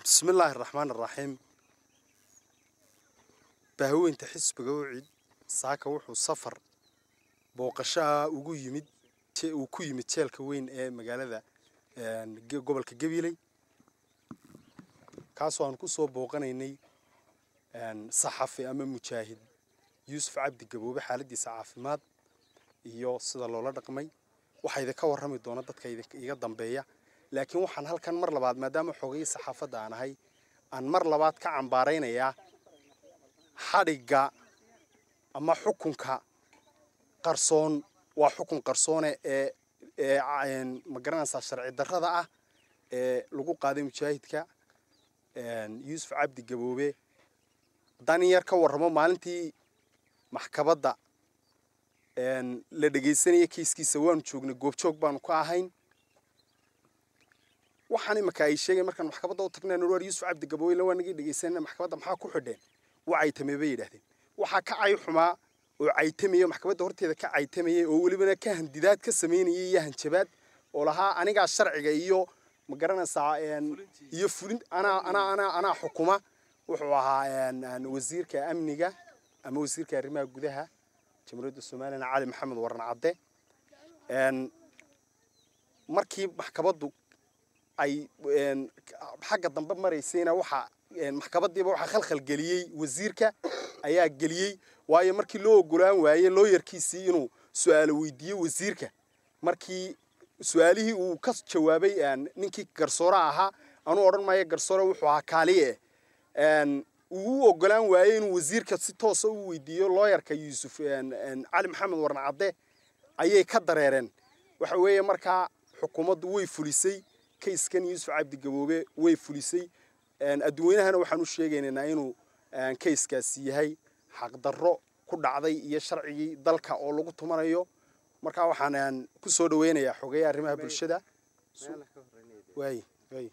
بسم الله الرحمن الرحيم. Bahweynta xisbiga UCID saaka wuxuu safar booqashaha ugu yimid, uu ku yimid jeelka weyn ee magaalada gobolka Gabiley, kaasoo aan kusoo booqanaynay saxafi ama mujaahid Yuusuf Cabdi Gaboobe, xaaladiisa caafimaad iyo sida loola dhaqmay. Waxaa idinka warrami doona dadka iga dambeeya, laakiin waxaan halkan mar labaad, maadaama xogayii saxaafadda aan ahay, aan mar labaad ka cambaaraynayaa xadhigga ama xukunka qarsoon. Waa xukun qarsoone ee ma garanaysaa sharci darrada ah ee lagu qaaday mujaahidka Yuusuf Cabdi Gaboobe. Haddaan in yar ka warramo, maalintii maxkamadda la dhegaysanaya kiiskiisa waanu joognay, goobjoog baanu ka ahayn. Waxaan imika ay sheegay, markaan maxkamadda u tagnay, war Yuusuf Cabdi Gaboobe waa nagii dhegaysanayna, maxkamadda maxaa ku xidheen? Waa caytamey bay yidhaahdeen. Waxaa ka cay xumaa oo caytamaya, maxkamadda horteeda ka caytamayay, oo welibana ka handidaad ka samaynayay iyo hanjabaad, oo lahaa anigaa sharciga iyo ma garanaysaa iyo fulin anaa anaa anaa anaa xukuma. Wuxuu ahaa wasiirka amniga ama wasiirka arrimaha gudaha Jamhuuriyadda Somaliland, Cali Maxamed Waran Cadde. Markii maxkamaddu ay xagga dambe maraysayna, waxa maxkamadiiba waxaa khalkhal geliyey wasiirka ayaa geliyey, waayo markii loo ogolaan waayey looyarkiisii inuu su-aalo weydiiyo wasiirka, markii su-aalihii uu ka jawaabay ninkii garsooraha ahaa, anuu odhan maayo garsoore, wuxuu ahaa kaaliye, uu u ogolaan waayey inuu wasiirka si toosa u weydiiyo looyarka Yuusuf, Cali Maxamed Waran Cadde, ayay ka dareereen. Waxa weeye markaa xukuumaddu way fulisay kayskan Yuusuf Cabdi Gaboobe, way fulisay. Adduweynahana waxaan u sheegaynaynaa inuu kayskaasi yahay xaqdarro ku dhacday iyo sharcigii dalka oo lagu tumanayo. Markaa waxaan ku soo dhaweynayaa xogeeya arrimaha bulshada. Waay waay.